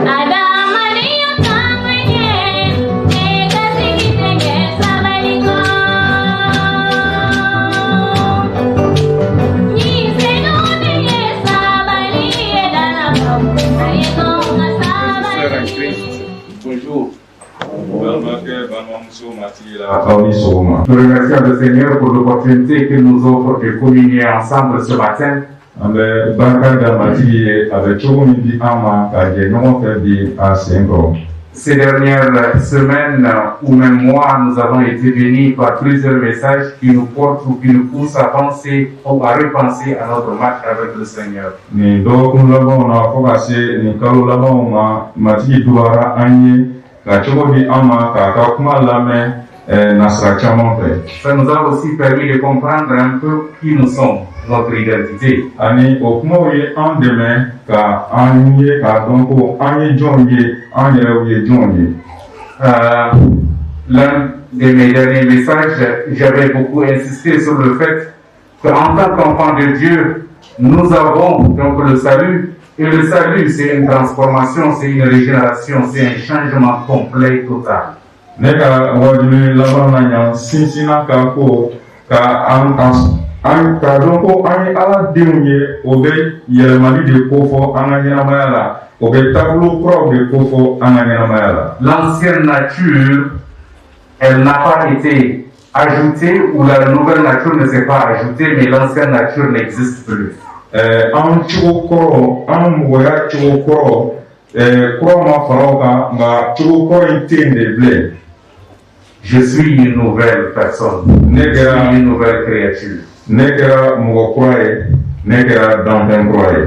Adamadenya kan ka ɲɛ, ne ka sigi tɛ ɲɛ sabali kɔ. Ni senu de ye sabali ye dalabaw, a ye kɔn ka Sœurs en sabali. Christ, bonjour. Balimakɛ, balimamuso Matigi la, aw ni sɔgɔma. Nous remercions le Seigneur pour l'opportunité qu'il nous offre de communier ensemble ce matin. An bɛ barika da Matigi ye, a bɛ cogo min di an ma ka jɛ ɲɔgɔn fɛ bi a sen kɔrɔ. Ces dernières semaines ou même mois, nous avons été bénis par plusieurs messages qui nous portent ou qui nous poussent à penser ou à repenser à notre marche avec le Seigneur. Nin dɔgɔkun labanw na, fo ka se nin kalo labanw ma, Matigi dubara an ye ka cogo di an ma k'a ka kuma lamɛn nasira caman fɛ. Ça nous a aussi permis de comprendre un peu qui nous sommes, notre identité. Ani o kumaw ye an dɛmɛ ka an ye k'a dɔn ko an ye jɔnw ye, an yɛrɛw ye jɔnw ye. L'un de mes derniers messages, j'avais beaucoup insisté sur le fait qu'en tant qu'enfant de Dieu, nous avons donc le salut. Et le salut, c'est une transformation, c'est une régénération, c'est un changement complet, total. Ne ka wajuli laban na yan sinsinna ka ko ka an an k'a dɔn ko an ye Ala denw ye, o bɛ yɛlɛmali de kofɔ an ka ɲɛnamaya la, o bɛ taabolo kuraw de kofɔ an ka ɲɛnamaya la. L'ancienne nature, elle n'a pas été ajoutée ou la nouvelle nature ne s'est pas ajoutée, mais l'ancienne nature n'existe plus. An cogo kɔrɔ, an mɔgɔya cogo kɔrɔ, kura ma fara o kan, nka cogo kɔrɔ in tɛ yen de bilen. Je suis une nouvelle personne. Ne Je kɛra suis une nouvelle créature. Ne kɛra mɔgɔ kura ye, ne kɛra danfɛn kura ye.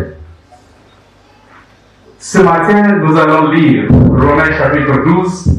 Ce matin, nous allons lire Romains chapitre 12,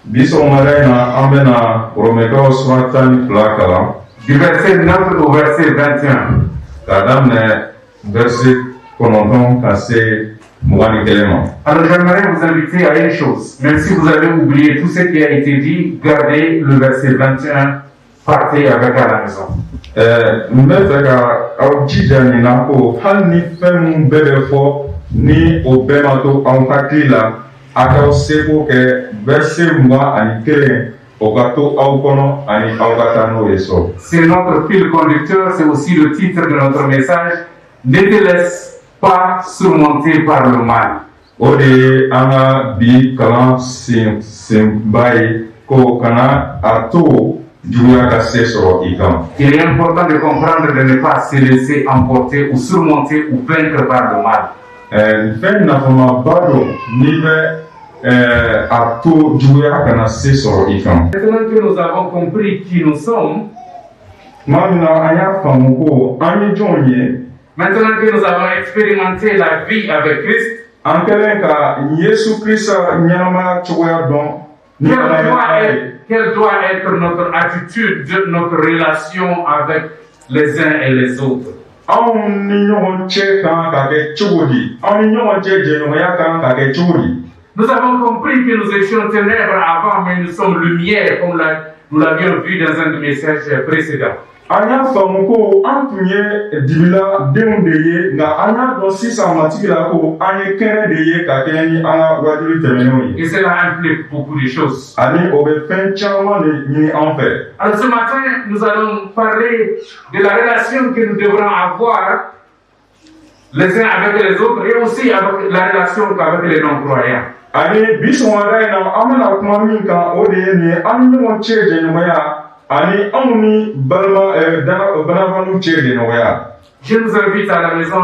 Bi sɔgɔmada in na, an bɛna Romɛkaw sura 12 kalan, du verset 9 au verset 21. k'a daminɛ verset 9 ka se 21 ma. Alors j'aimerais vous inviter à une chose. Même si vous avez oublié tout ce qui a été dit, gardez le verset 21, partez avec à la maison. N bɛ fɛ ka aw jija nin na ko hali ni fɛn min bɛɛ bɛ fɔ, ni o bɛɛ ma to aw hakili la, a k'aw seko kɛ verset 21, o ka to aw kɔnɔ ani aw ka taa n'o ye so. C'est notre fil conducteur, c'est aussi le titre de notre message. Ne te laisse pas surmonter par le mal. O de ye an ka bi kalan sen senba ye ko kana a to juguya ka se sɔrɔ i kan. Il est important de comprendre de ne pas se laisser emporter ou surmonter ou vaincre par le mal. Fɛn nafamaba don n'i bɛ a to juguya kana se sɔrɔ i kan. Maintenant que nous avons compris qui nous sommes, Tuma min na an y'a faamu ko an ye jɔnw ye, maintenant que nous avons expérimenté la vie avec Christ, an kɛlen ka Yesu Kirisa ɲɛnamaya cogoya dɔn ni quelle Ala doit ye, être, quelle doit être notre attitude, notre relation avec les uns et les autres? Anw ni ɲɔgɔn cɛ kan ka kɛ cogo di? Anw ni ɲɔgɔn cɛ jɛɲɔgɔnya kan ka kɛ cogo di? Nous avons compris que nous étions ténèbres avant, mais nous sommes lumière, comme nous l'avions vu dans un des messages précédents. An y'a faamu ko an tun ye dibila denw de ye, nka an y'a dɔn sisan Matigi la ko an ye kɛnɛ de ye ka kɛɲɛ ni an ka wajuli tɛmɛnenw ye. Et cela implique beaucoup de choses. Ani o bɛ fɛn caman de ɲini an fɛ. Alors ce matin, nous allons parler de la relation que nous devrons avoir les uns avec les autres et aussi avec la relation qu'avec les non-croyants. Ani bi sɔgɔmada in na, an bɛna kuma min kan, o de ye nin ye: an ni ɲɔgɔn cɛ jɛɲɔgɔnya ani anw ni balima dana banabaliw cɛ jɛɲɔgɔnya. Je vous invite à la maison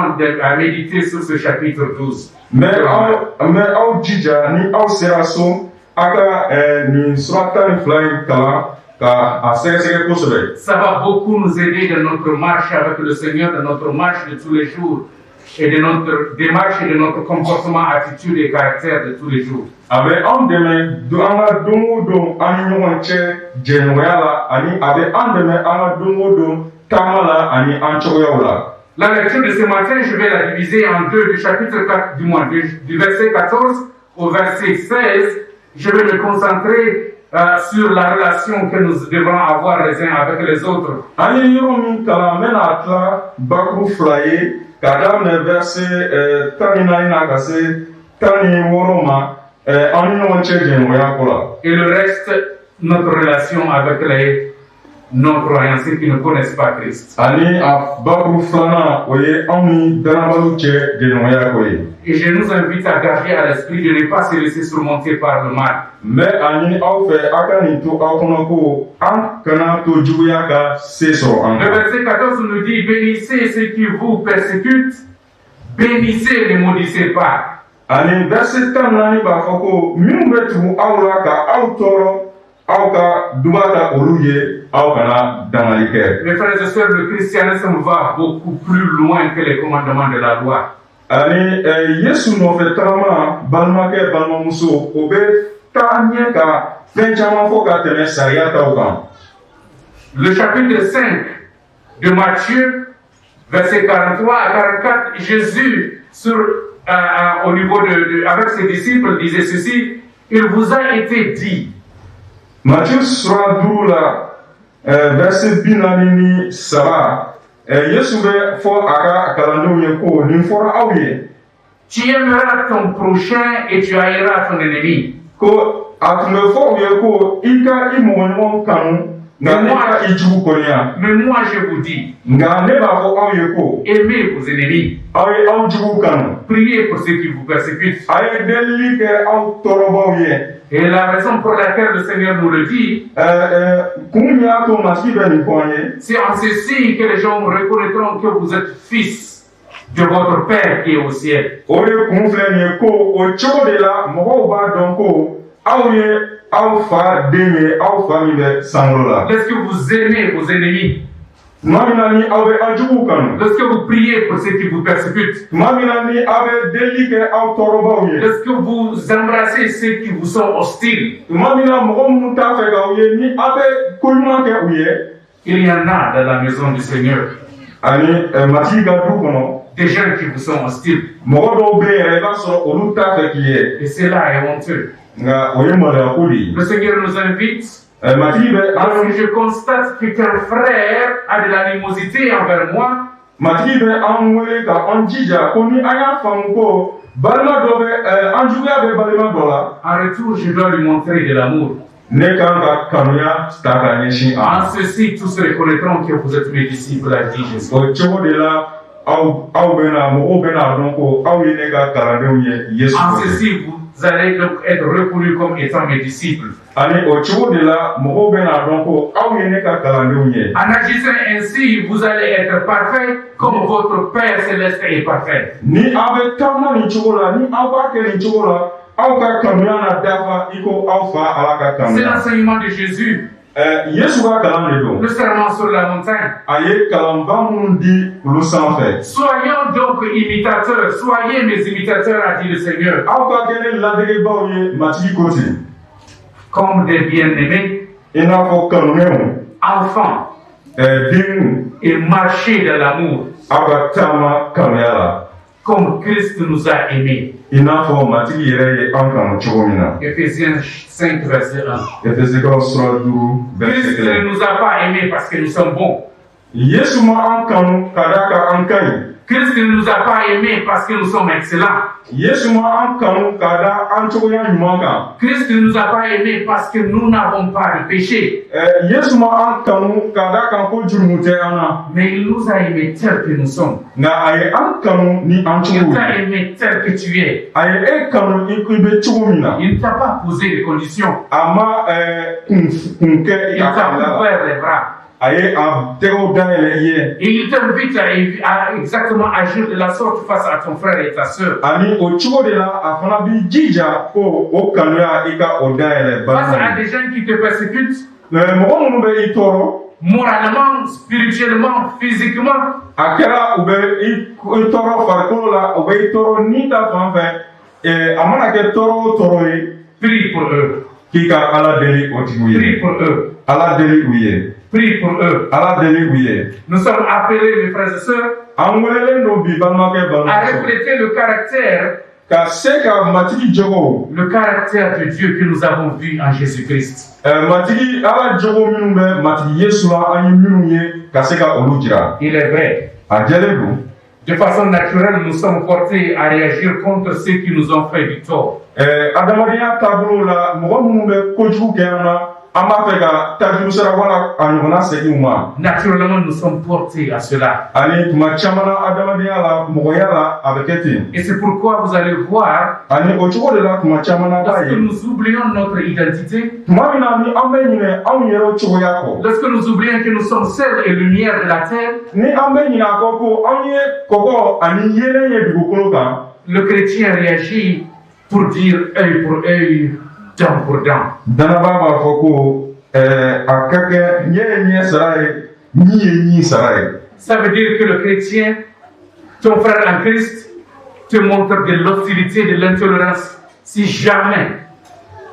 à méditer sur ce chapitre 12. N bɛ aw jija, ni aw sera so, a ka nin sura 12 in kalan ka a sɛgɛsɛgɛ kosɛbɛ. Ça va beaucoup nous aider dans notre marche avec le Seigneur, dans notre marche de tous les jours et de notre démarche et de notre comportement, attitude et caractère de tous les jours. A bɛ anw dɛmɛ an ka don o don an ni ɲɔgɔn cɛ jɛɲɔgɔnya la, ani a bɛ an dɛmɛ an ka don o don taama la ani an cogoyaw la. La lecture de ce matin, je vais la diviser en deux, du chapitre 4, du moins, du verset 14 au verset 16. Je vais me concentrer sur la relation que nous devrons avoir les uns avec les autres. An ye yɔrɔ min kalan, n bɛna a tila bakuru fila ye, k'a daminɛ verset 14 na ka se 16 ma an ni ɲɔgɔn cɛ jɛɲɔgɔnya ko la. Et le reste, notre relation avec les non-croyants, ceux qui ne connaissent pas Christ. Ani a bakuru filanan, o ye anw ni dannabaliw cɛ jɛɲɔgɔnya ko ye. Et je nous invite à garder à l'esprit de ne pas se laisser surmonter par le mal. N bɛ a ɲini aw fɛ, aw ka nin to aw kɔnɔ ko an kana to juguya ka se sɔrɔ an Le kan. verset 14 nous dit: Bénissez ceux qui vous persécutent, bénissez, ne maudissez pas. Ani verset 14 b'a fɔ ko minnu bɛ tugu aw la ka aw tɔɔrɔ, aw ka duba ta olu ye, aw kana dangali kɛ. Mes frères et sœurs, le christianisme va beaucoup plus loin que les commandements de la loi. Ani Yesu nɔfɛ tagama, balimakɛ, balimamuso, o bɛ taa ɲɛ ka fɛn caman fɔ ka tɛmɛ sariya taw kan. Le chapitre 5 de Matthieu, versets 43 à 44, Jésus, au niveau avec ses disciples, disait ceci: Il vous a été dit, Matthieu sura 5 la, verset 43, Yesu bɛ fɔ a ka kalandenw ye ko nin fɔra aw ye. Tu aimeras ton prochain et tu haïras ton ennemi. Ko a tun bɛ fɔ u ye ko i ka i mɔgɔɲɔgɔn kanu, nka i ka i jugu kɔniya. Mais moi je vous dis, Nka ne b'a fɔ aw ye ko aimez vos ennemis, aw ye aw juguw kanu, priez pour ceux qui vous persécutent. A ye delili kɛ aw tɔɔrɔbaw ye. Et la raison pour laquelle le Seigneur nous le dit, Kun min y'a to Matigi bɛ nin fɔ an ye, c'est en ceci que les gens reconnaîtront que vous êtes fils de votre Père qui est au ciel. O de kun filɛ nin ye ko o cogo de la mɔgɔw b'a dɔn ko aw ye aw fa den ye, aw fa min bɛ sankolo la. Lorsque vous aimez vos ennemis, Tuma min na ni aw bɛ aw juguw kanu, lorsque vous priez pour ceux qui vous persécutent, tuma min na ni aw bɛ delili kɛ aw tɔɔrɔbaw ye, lorsque vous embrassez ceux qui vous sont hostiles, tuma min na mɔgɔ minnu t'a fɛ k'aw ye, ni aw bɛ koɲuman kɛ u ye, il y en a dans la maison du Seigneur ani Matigi ka du kɔnɔ, des gens qui vous sont hostiles. mɔgɔ dɔw bɛ yen yɛrɛ, i b'a sɔrɔ olu t'a fɛ k'i ye. Et cela est honteux. Nka o ye maloya ko de ye. Le Seigneur nous invite. Matigi bɛ an Lorsque je constate que qu'un frère a de l'animosité envers moi, Matigi bɛ an wele ka an jija ko ni an y'a faamu ko balima dɔ bɛ an juguya bɛ balima dɔ la, en retour, je dois lui montrer de l'amour. Ne kan ka kanuya ta ka ɲɛsin a En ma. ceci, tous reconnaîtront que vous êtes mes disciples, a dit Jésus. O cogo de la aw bɛna mɔgɔw bɛna dɔn ko aw ye ne ka kalandenw ye, Yesu En ko ten. ceci, vous allez donc être reconnus comme étant mes disciples. Ani o cogo de la mɔgɔw bɛna dɔn ko aw ye ne ka kalandenw ye. En agissant ainsi, vous allez être parfaits comme votre Père céleste est parfait. Ni aw bɛ taama nin cogo la, ni aw b'a kɛ nin cogo la, aw ka kanuya na dafa i ko aw fa Ala ka C'est kanuya. l'enseignement de Jésus, Yesu ka kalan de don. le serment sur la montagne. A ye kalanba minnu di olu sanfɛ. Soyons donc imitateurs, soyez mes imitateurs, a dit le Seigneur, Aw ka kɛ ne ladegebaw ye, Matigi ko ten. comme des bien-aimés, I n'a fɔ kanunɛw, enfants, denw, et marchez dans l'amour, aw ka taama kanuya la, comme Christ nous a aimés. I n'a fɔ Matigi yɛrɛ ye an kanu cogo min na. Éphésiens 5, verset 1. Efesikaw sura 5, verset Christ ne 1. nous a pas aimés parce que nous sommes bons. Yesu ma an kanu ka d'a kan an ka ɲi. Christ ne nous a pas aimés parce que nous sommes excellents. Yesu ma an kanu ka da an cogoya ɲuman kan. Christ ne nous a pas aimés parce que nous n'avons pas de péché. Yesu ma an kanu ka da kan ko jurumu tɛ an na. Mais il nous a aimés tels que nous sommes. Nka a ye an kanu ni an Il cogo t'a ye. aimé tel que tu es. A ye e kanu i ko i bɛ cogo min na. Il ne t'a pas posé de conditions. A ma kun kɛ i Il ka t'a kanuya la. ouvert les bras. A ye a tɛgɛw dayɛlɛ i ye. Et il t'invite à exactement agir de la sorte face à ton frère et ta sœur. Ani o cogo de la a fana b'i jija ko o kanuya i ka o dayɛlɛ Face balima à ye. des gens qui te persécutent, Mɔgɔ minnu bɛ i tɔɔrɔ, moralement, spirituellement, physiquement, a kɛra u bɛ i tɔɔrɔ farikolo la, u bɛ i tɔɔrɔ ni ta fan fɛ, a mana kɛ tɔɔrɔ o tɔɔrɔ ye, prie pour eux. k'i ka Ala deli o tigiw Prie ye. pour eux. Ala deli u ye. Prie pour eux. Ala deli u ye. Nous sommes appelés, mes frères et sœurs, An welelen don bi, balimakɛ, à balimamuso, refléter le caractère, ka se ka Matigi jogow, le caractère de Dieu que nous avons vu en Jésus-Christ. Matigi Ala jogo minnu bɛ Matigi Yesu la, an ye minnu ye, ka se ka olu jira. Il est vrai, A jɛlen don. De façon naturelle, nous sommes portés à réagir contre ceux qui nous ont fait du tort. Adamadenya taabolo la, mɔgɔ minnu bɛ kojugu kɛ an na, an b'a fɛ ka tajuru sara wala a ɲɔgɔnna segin u ma. Naturellement, nous sommes portés à cela. Ani tuma caman na, adamadenya la, mɔgɔya la, a bɛ kɛ ten. Et c'est pourquoi vous allez voir, Ani o cogo de la, tuma caman na, b'a lorsque ye, nous oublions notre identité, tuma min na ni an bɛ ɲinɛ anw yɛrɛ cogoya kɔ, lorsque nous oublions que nous sommes sel et lumière de la terre, ni an bɛ ɲinɛ a kɔ ko anw ye kɔgɔ ani yeelen ye dugukolo kan, le chrétien réagit pour dire œil pour œil, dent pour dent. Danaba b'a fɔ ko a ka kɛ ɲɛ ye ɲɛ sara ye, ɲi ye ɲi sara ye. Ça veut dire que le chrétien, ton frère en Christ, te montre de l'hostilité, de l'intolérance. Si jamais,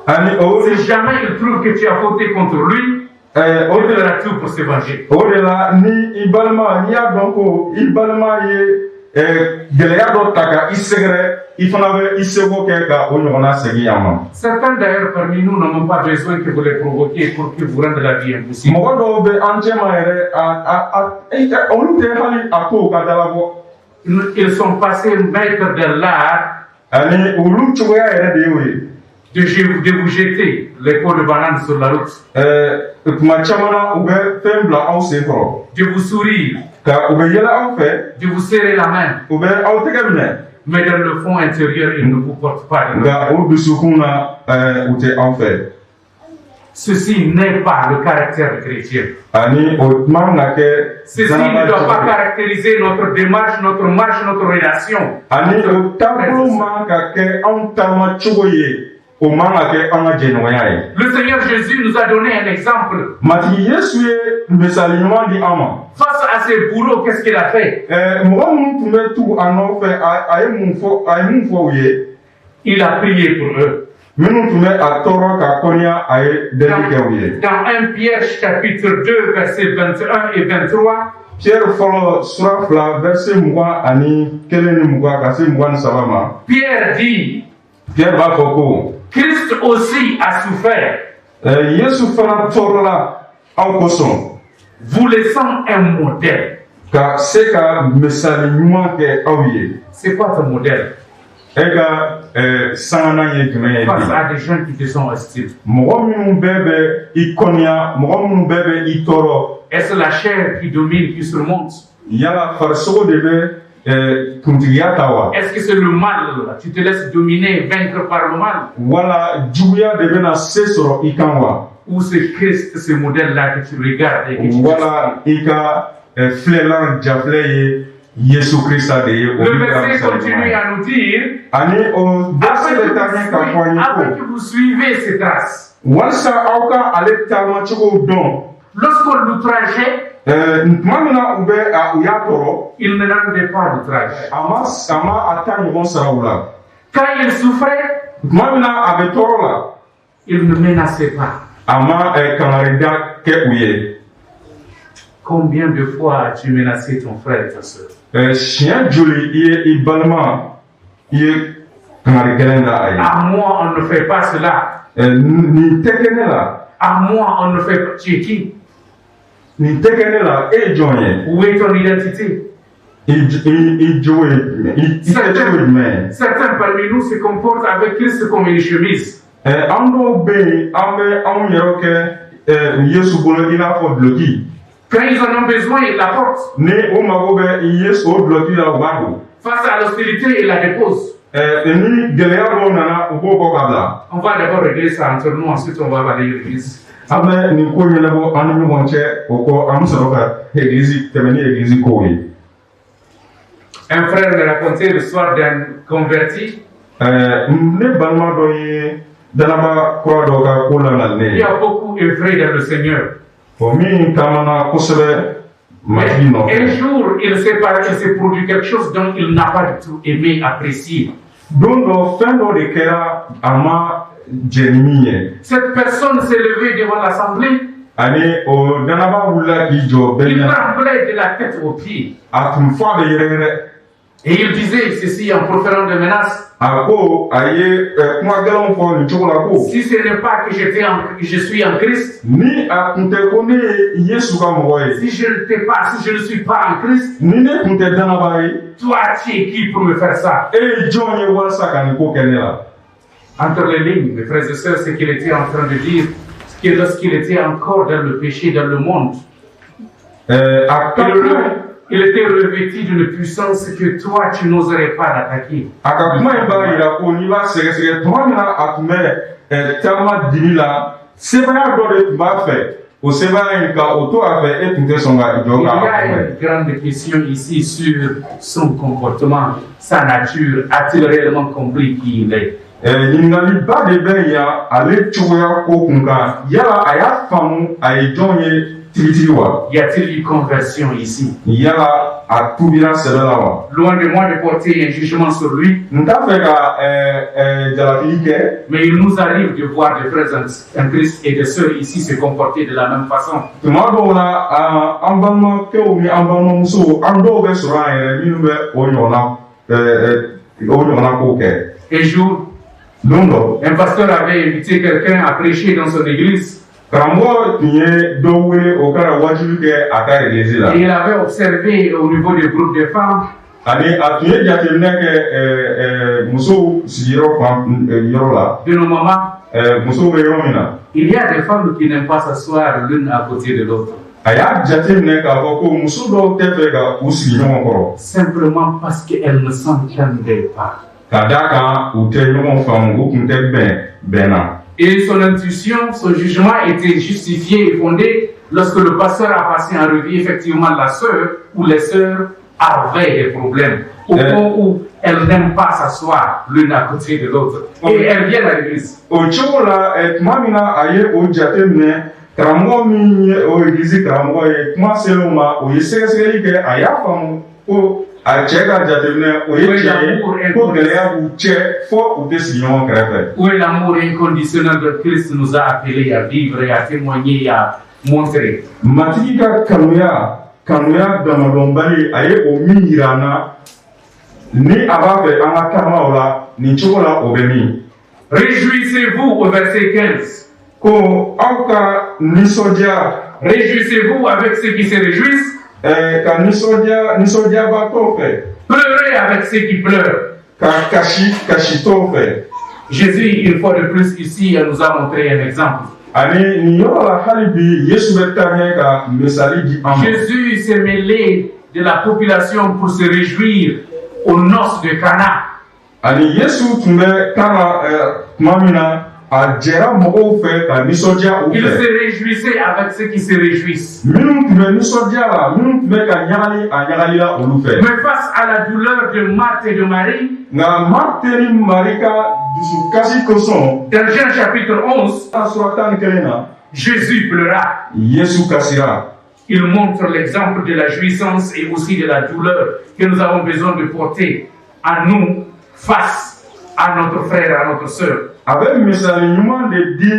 Ani o de si jamais il trouve que tu as fauté contre lui, o il de fera tout pour se venger. O de la, ni i balima, n'i y'a dɔn ko i balima ye gɛlɛya dɔ ta ka i sɛgɛrɛ, i fana bɛ i seko kɛ ka o ɲɔgɔnna segin a ma. Certains d'ailleurs parmi nous n'ont même pas besoin que vous les provoquiez pour qu'ils vous rendent la vie impossible. Mɔgɔ dɔw bɛ an cɛma yɛrɛ, a olu tɛ hali a ko ka dalabɔ. Ils sont passés maîtres de l'art Ani olu cogoya yɛrɛ de y'o ye. de vous jeter les peaux de banane sur la route, Tuma caman na, u bɛ fɛn bila aw sen kɔrɔ, de vous sourire, ka u bɛ yɛlɛ aw fɛ, de vous serrer la main, u bɛ aw tɛgɛ minɛ, mais dans le fond intérieur, ils ne vous portent pas de nka o dusukun na, u tɛ aw fɛ. Ceci n'est pas le caractère chrétien. Ani o man ka kɛ Ceci danaba ne doit pas cogo ye. caractériser notre démarche, notre marche, notre relation. Ani o taabolo man ka kɛ anw taama cogo ye, o man ka kɛ an ka jɛɲɔgɔnya ye. Le Seigneur Jésus nous a donné un exemple. Matigi Yesu ye misali ɲuman di an ma. Face à ses bourreaux, qu'est-ce qu'il a fait? Mɔgɔ minnu tun bɛ tugu a nɔfɛ, a ye mun fɔ? A ye mun fɔ u ye? Il a prié pour eux. Minnu tun bɛ a tɔɔrɔ ka kɔniya, a ye deli kɛ u ye. Dans 1 Pierre chapitre 2, versets 21 et 23, Pierre fɔlɔ sura 2, verset 21 ni 20 ka se 23 ma, Pierre dit, Pierre b'a fɔ ko Christ aussi a souffert, Yesu fana tɔɔrɔla aw kosɔn, vous laissant un modèle. Ka se ka misali ɲuman kɛ aw ye. C'est quoi ton modèle E ka sanganan ye jumɛn ye face bi? à des gens qui te sont hostiles? Mɔgɔ minnu bɛɛ bɛ i kɔniya, mɔgɔ minnu bɛɛ bɛ i tɔɔrɔ, Est-ce la chair qui domine, qui surmonte? Yala farisogo de bɛ kuntigiya ta wa? Est-ce que c'est le mal? Tu te laisses dominer, vaincre par le mal? Wala juguya de bɛna se sɔrɔ i kan wa? Ou c'est Christ, ce modèle-là que tu regardes et que tu Wala i ka filɛlan jafilɛ ye Yesu Krista de ye, o Le min kɛra verset misali ɲuman continue ye. à nous dire, Ani o afin verset que, bɛ taa ɲɛ k'a fɔ an ye afin ko que vous suivez ces traces. walisa aw ka ale taamacogow dɔn. Lorsqu'on l'outrageait, Tuma min na u bɛ a u y'a tɔɔrɔ, il ne rendait pas l'outrage. a ma a ta ɲɔgɔn sara u la. Quand il souffrait, Tuma min na a bɛ tɔɔrɔ la, il ne menaçait pas. a ma kangarida kɛ u ye. Combien de fois as-tu menacé ton frère et ta soeur? Siɲɛ joli i ye i balima, i ye kangari gɛlɛn da a ye? À moi, on ne fait pas cela. Nin tɛ kɛ ne la. À moi, on ne fait pas. Tu es qui? Nin tɛ kɛ ne la. E ye jɔn ye? Où est ton identité? I jogo ye jumɛn? I kɛcogo ye jumɛn ye? Certains parmi nous se comportent avec Christ comme une chemise. An dɔw bɛ yen, an bɛ anw yɛrɛ kɛ Yesu bolo i n'a fɔ duloki. Quand ils en ont besoin, ils la portent. Ni u mago bɛ Yesu o duloki la, u b'a don. Face à l'hostilité, ils la déposent. Ni gɛlɛya dɔw nana, u b'o bɔ ka bila. On va d'abord régler ça entre nous, ensuite on va aller à l'église. An bɛ nin ko ɲɛnabɔ an ni ɲɔgɔn cɛ, o kɔ an bɛ sɔrɔ ka egilizi tɛmɛ ni egilizi kow ye. Un frère me racontait l'histoire d'un converti Ne balima dɔ ye danaba kura dɔ ka ko lanali ne qui ye, a beaucoup œuvré dans le Seigneur. O min taamana kosɛbɛ Matigi Un nɔfɛ. jour, il s'est produit quelque chose dont il n'a pas du tout aimé, apprécié. Don dɔ, fɛn dɔ de kɛra a ma jɛ ni min ye. Cette personne s'est levée devant l'assemblée, Ani o danaba wulila k'i jɔ bɛɛ il ɲɛ. tremblait de la tête aux pieds. A tun fɔ a bɛ yɛrɛyɛrɛ. Et il disait ceci en proférant des menaces. A ko a ye kuma gɛlɛnw fɔ nin cogo la ko. Si ce n'est pas que je suis en Christ. Ni a tun tɛ ko ne ye Yesu ka mɔgɔ ye. Si je ne t'ai pas, si je ne suis pas en Christ. Ni ne tun tɛ danaba ye. Toi, tu es qui pour me faire ça? E ye jɔn ye walasa ka nin ko kɛ ne la? Entre les lignes, mes frères et sœurs, ce qu'il était en train de dire, c'est que lorsqu'il était encore dans le péché, dans le monde, il était revêtu d'une puissance que toi, tu n'oserais pas l'attaquer. A ka kuma in b'a yira ko n'i b'a sɛgɛsɛgɛ tuma min na a tun bɛ taama dibi la, sebaya dɔ de tun b'a fɛ. O sebaya in ka o to a fɛ, e tun tɛ sɔn ka jɔ k'a Il y a kunbɛn. une grande question ici sur son comportement, sa nature. A-t-il réellement compris qui il est? Ɲininkaliba de bɛ yan ale cogoya ko kun kan. Yala a y'a faamu a ye jɔn ye tigitigi wa? Y a-t-il eu conversion ici? Yala a tubira sɛbɛ la wa? Loin de moi de porter un jugement sur lui. N t'a fɛ ka jalakili kɛ. Mais il nous arrive de voir des frères en Christ et des sœurs ici se comporter de la même façon. Tuma dɔw la an balimakɛw ni an balimamusow, an dɔw bɛ sɔrɔ an yɛrɛ minnu bɛ o ɲɔgɔnna kow kɛ. Un jour, Don dɔ, un pasteur avait invité quelqu'un à prêcher dans son église. Karamɔgɔ tun ye dɔ wele o ka wajuli kɛ a ka egilizi la. Et il avait observé au niveau du groupe de femmes. Ani a tun ye jateminɛ kɛ musow sigiyɔrɔ fan yɔrɔ la. De nos mamans. Musow bɛ yɔrɔ min na. Il y a des femmes qui n'aiment pas s'asseoir l'une à côté de l'autre. A y'a jateminɛ k'a fɔ ko muso dɔw tɛ fɛ ka u sigi ɲɔgɔn kɔrɔ. Simplement parce qu'elles ne s'entendaient pas. Ka d'a kan u tɛ ɲɔgɔn faamu, u tun tɛ bɛn bɛn na. Et son intuition, son jugement était justifié et fondé lorsque le pasteur a passé en revue effectivement la sœur ou les sœurs avaient des problèmes. Au point où elles n'aiment pas s'asseoir l'une à côté de l'autre. Et elles viennent à l'église. O cogo la, tuma min na a ye o jateminɛ, karamɔgɔ min ye o egilizi karamɔgɔ ye, kuma sera o ma, o ye sɛgɛsɛgɛli kɛ, a y'a faamu ko a cɛ ka jateminɛ o ye tiɲɛ ye, ko gɛlɛya b'u cɛ fɔ u tɛ sigi ɲɔgɔn kɛrɛfɛ. Où est l'amour inconditionnel de Christ nous a appelés à vivre et à témoigner et à montrer? Matigi ka kanuya, kanuya damadɔnbali, a ye o min yira an na, ni a b'a fɛ an ka taama o la nin cogo la, o bɛ min? Réjouissez-vous au verset 15. Ko aw ka nisɔndiya. Réjouissez-vous avec ceux qui se réjouissent. Ka nisɔndiya nisɔndiyabaatɔw fɛ. Pleurez avec ceux qui pleurent. Ka kasi kasitɔw fɛ. Jésus, une fois de plus ici, nous a montré un exemple. Ani nin yɔrɔ la hali bi, Yesu bɛ taa ɲɛ ka misali di an ma. Jésus s'est mêlé de la population pour se réjouir aux noces de Cana. Ani Yesu tun bɛ Kana tuma min na, a jɛra mɔgɔw fɛ ka nisɔndiya u Il fɛ. se réjouissait avec ceux qui se réjouissent. Minnu tun bɛ nisɔndiya la, minnu tun bɛ ka ɲagali, a ɲagalila olu fɛ. Mais face à la douleur de Marthe et de Marie, Nka Marte ni Mari ka dusukasi kosɔn, dans Jean chapitre 11, a sura 11 na, Jésus pleura. Yesu kasira. Il montre l'exemple de la jouissance et aussi de la douleur que nous avons besoin de porter à nous face à notre frère, à notre sœur. A bɛ misali ɲuman de di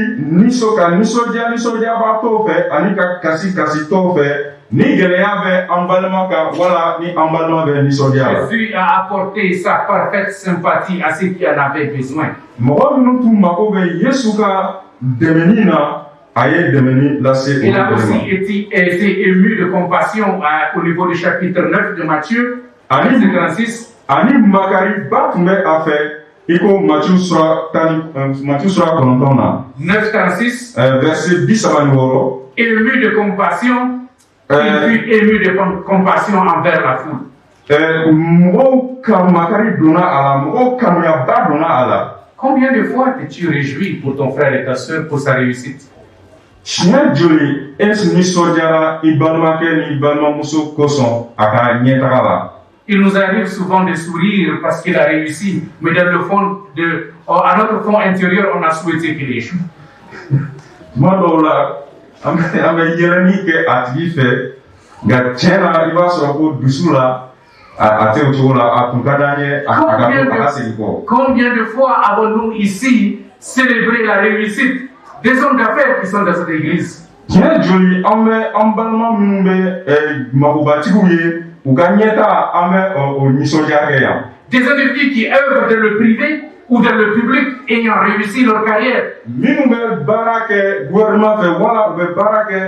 ka nisɔndiya nisɔndiyabaatɔw fɛ ani ka kasi kasitɔw fɛ ni gɛlɛya bɛ an balima kan wala ni an balima bɛ nisɔndiya la. Jésus a apporté sa parfaite sympathie à ceux qui en avaient besoin. Mɔgɔ minnu tun mako bɛ Yesu ka dɛmɛni na, a ye dɛmɛni lase olu Il a bɛɛ ma. aussi été ému de compassion au niveau du chapitre 9 de Matthieu, Ani verset 36. ani makariba tun bɛ a fɛ i ko Matiyu sura tan ni Matiyu sura 9 na. 9, 36. Verset 36. Ému de compassion, il fut ému de compassion envers la foule. Mɔgɔw ka makari donna a la, mɔgɔw kanuyaba donna a la. Combien de fois t'es-tu réjoui pour ton frère et ta sœur pour sa réussite? Siɲɛ joli e nisɔndiyara i balimakɛ ni i balimamuso kosɔn a ka ɲɛtaga la? Il nous arrive souvent de sourire parce qu'il a réussi, mais dans le fond de, à notre fond intérieur, on a souhaité qu'il échoue. Tuma dɔw la, an bɛ yɛlɛni kɛ a tigi fɛ, nka tiɲɛ na, i b'a sɔrɔ ko dusu la, a tɛ o cogo la, a tun ka d'an ye a ka segin kɔ. Combien de fois avons-nous ici célébré la réussite des hommes d'affaires qui sont dans cette église? Tiɲɛ joli an bɛ an balima minnu bɛ magobatigiw ye U ka ɲɛta, an bɛ o nisɔndiya kɛ yan. Des individus qui œuvrent dans le privé ou dans le public ayant réussi leur carrière. Minnu bɛ baara kɛ gouvernement fɛ wala u bɛ baara kɛ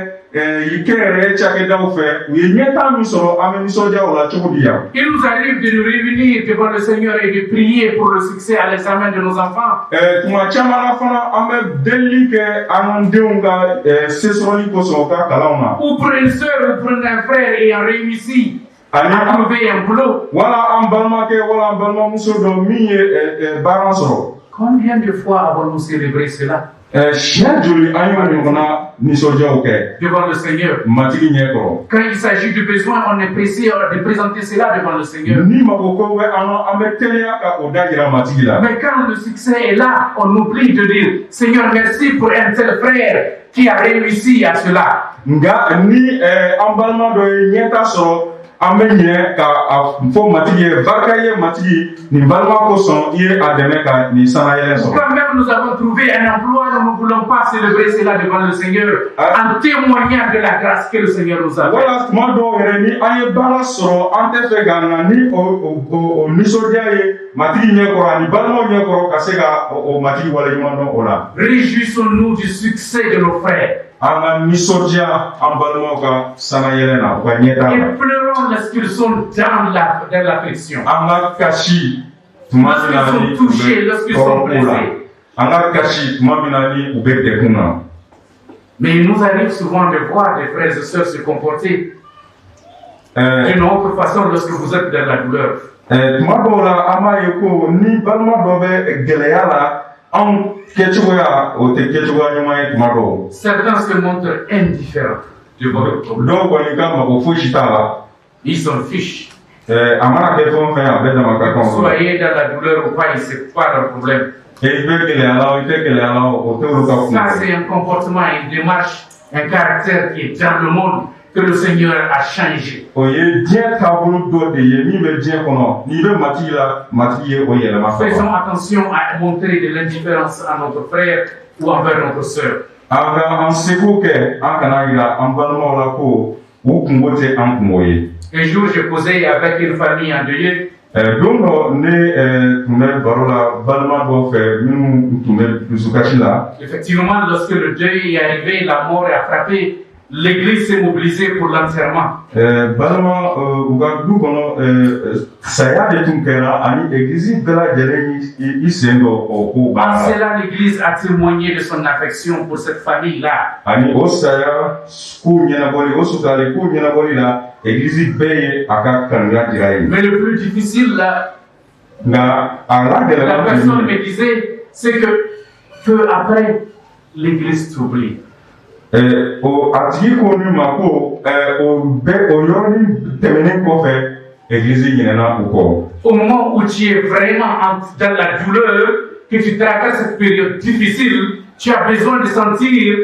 kɛnyɛrɛye cakɛdaw fɛ, u ye ɲɛta min sɔrɔ, an bɛ nisɔndiya o la cogo di yan? Il nous arrive de nous réunir devant le Seigneur et de prier pour le succès à l'examen de nos enfants. Tuma caman na fana, an bɛ delili kɛ an ka denw ka sesɔrɔli kosɔn u ka kalanw na. Ou pour une sœur ou pour un frère ayant réussi Ani à trouver un boulot. wala an balimakɛ wala an balimamuso dɔ min ye baara sɔrɔ. Combien de fois avons-nous célébré cela Siɲɛ joli an y'o ɲɔgɔnna nisɔndiyaw kɛ devant le Seigneur? Matigi ɲɛ kɔrɔ? Quand il s'agit du besoin, on est pressé de présenter cela devant le Seigneur. Ni mago ko bɛ an na, an bɛ teliya ka o da jira Matigi la. Mais quand le succès est là, on oublie de dire: Seigneur, merci pour un tel frère qui a réussi à cela. Nka ni an balima dɔ ye ɲɛta sɔrɔ, an bɛ ɲinɛ ka a fɔ Matigi ye: barika ye Matigi, nin balima kosɔn, i ye a dɛmɛ ka nin sanayɛlɛ sɔrɔ. Quand même nous avons trouvé un emploi, nous ne voulons pas célébrer cela devant le Seigneur en témoignant de la grâce que le Seigneur nous a faite. Wala tuma dɔw yɛrɛ, ni an ye baara sɔrɔ, an tɛ fɛ ka na ni o nisɔndiya ye Matigi ɲɛkɔrɔ ani balimaw ɲɛkɔrɔ, ka se ka o Matigi waleɲuman dɔn o la. Réjouissons-nous du succès de nos frères An ka nisɔndiya an balimaw ka sanayɛlɛ na, u ka ɲɛtaa la. et pleurons lorsqu'ils sont dans l'affliction. An ka kasi tuma min na ni u bɛ tɔɔrɔ ko la, an ka kasi tuma min na ni u bɛ degun na. Mais il nous arrive souvent de voir des frères et sœurs se comporter d'une autre façon lorsque vous êtes dans la douleur. Tuma dɔw la, an b'a ye ko ni balima dɔ bɛ gɛlɛya la, anw kɛcogoya, o tɛ kɛcogoya ɲuman ye tuma dɔw. Certains se montrent indifférents de votre problème. Dɔw kɔni ka mago fosi t'a la. Ils s'en fichent. A mana kɛ fɛn o fɛn, a bɛɛ dama ka kan o la. Soyez dans la douleur ou pas, c'est pas leur problème. I bɛ gɛlɛya la o, i tɛ gɛlɛya la o, o t'olu ka kun. Ça, c'est un comportement, une démarche, un caractère qui est dans le monde que le Seigneur a changé. O ye diɲɛ taabolo dɔ de ye min bɛ diɲɛ kɔnɔ. N'i bɛ Matigi la, Matigi ye o yɛlɛma ka Faisons ban. attention à montrer de l'indifférence à notre frère ou envers notre sœur. An ka an seko kɛ, an kana yira an balimaw la ko u kungo tɛ an kungo ye. Un jour, je causais avec une famille endeuillée. Don dɔ, ne tun bɛ baro la balima dɔw fɛ minnu tun bɛ dusukasi la. Effectivement, lorsque le deuil est arrivé, la mort a frappé, l'église s'est mobilisée pour l'enterrement. Balima u ka du kɔnɔ, saya de tun kɛra, ani egilizi bɛɛ lajɛlen y'i sen don o ko En baara la. cela, l'église a témoigné de son affection pour cette famille-là. Ani o saya ko ɲɛnabɔli, o sutali ko ɲɛnabɔli la, egilizi bɛɛ ye a ka kanuya jira yen. Mais le plus difficile, là, Nka a la la gɛlɛma tun personne ye me disait, c'est que peu après, l'église t'oublie. O a tigi ko ne ma ko o bɛɛ, o yɔrɔnin tɛmɛnen kɔfɛ, egilizi ɲinɛna u kɔ. Au moment où tu es vraiment dans la douleur, que tu traverses cette période difficile, tu as besoin de sentir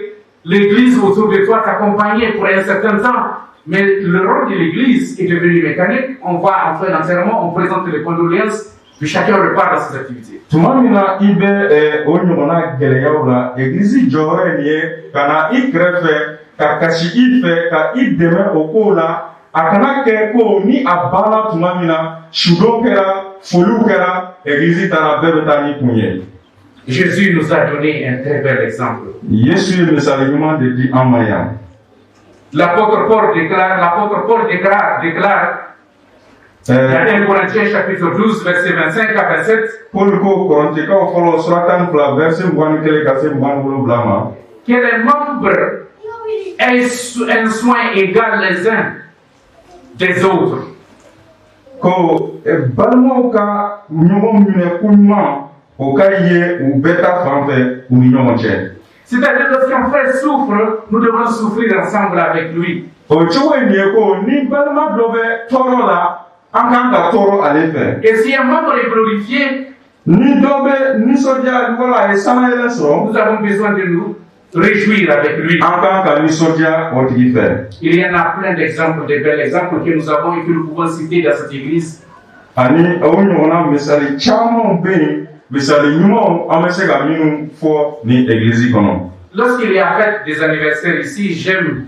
l'église autour de toi t'accompagner pour un certain temps. Mais le rôle de l'église est devenu mécanique. On va en faire l'enterrement, on présente les condoléances, puis chacun repart dans ses activités. Tuma min na i bɛ o ɲɔgɔnna gɛlɛyaw la, egilizi jɔyɔrɔ ye nin ye ka na i kɛrɛfɛ, ka kasi i fɛ, ka i dɛmɛ o kow la. A kana kɛ ko ni a banna tuma min na, sudon kɛra, foliw kɛra, egilizi taara, bɛɛ bɛ taa n'i kun ye. Jésus nous a donné un très bel exemple. Yesu ye misali ɲuman de di an ma yan. L'apôtre Paul déclare dans 1 Corinthiens chapitre 12, versets 25 à 27, Paul ko Kɔrɔntikaw fɔlɔ sura 12, verset 21 ka se 27 ma, que les membres aient un soin égal les uns des autres. Ko balimaw ka ɲɔgɔn minɛ ko ɲuman, o ka ye u bɛɛ ta fan fɛ u ni ɲɔgɔn cɛ. C'est-à-dire, lorsqu'un frère souffre, nous devons souffrir ensemble avec lui. O cogo ye nin ye ko ni balima dɔ bɛ tɔɔrɔ la, an kan ka tɔɔrɔ ale fɛ. Et si un membre est glorifié, Ni dɔ bɛ nisɔndiya wala a ye sanayɛlɛ sɔrɔ, nous avons besoin de nous réjouir avec lui. an kan ka nisɔndiya o tigi fɛ. Il y en a plein d'exemples, de bels exemples que nous avons et que nous pouvons citer dans cette église. Ani o ɲɔgɔnna misali camanw bɛ yen, misali ɲumanw, an bɛ se ka minnu fɔ nin egilizi kɔnɔ. Lorsqu'il y a fête des anniversaires ici, j'aime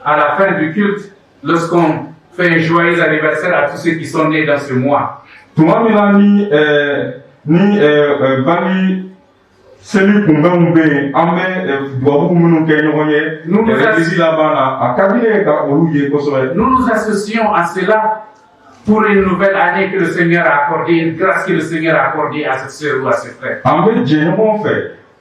à la fin du culte, lorsqu'on fait un joyeux anniversaire à tous ceux qui sont nés dans ce mois. Tuma min na ni bangi seli kunbɛnw bɛ yen, an bɛ dubabu minnu kɛ ɲɔgɔn ye egilizi laban na, a ka di ne ye ka olu ye kosɛbɛ. Nous nous associons à cela pour une nouvelle année que le Seigneur a accordée, une grâce que le Seigneur a accordée à cette sœur ou à ce frère. An bɛ jɛ ɲɔgɔn fɛ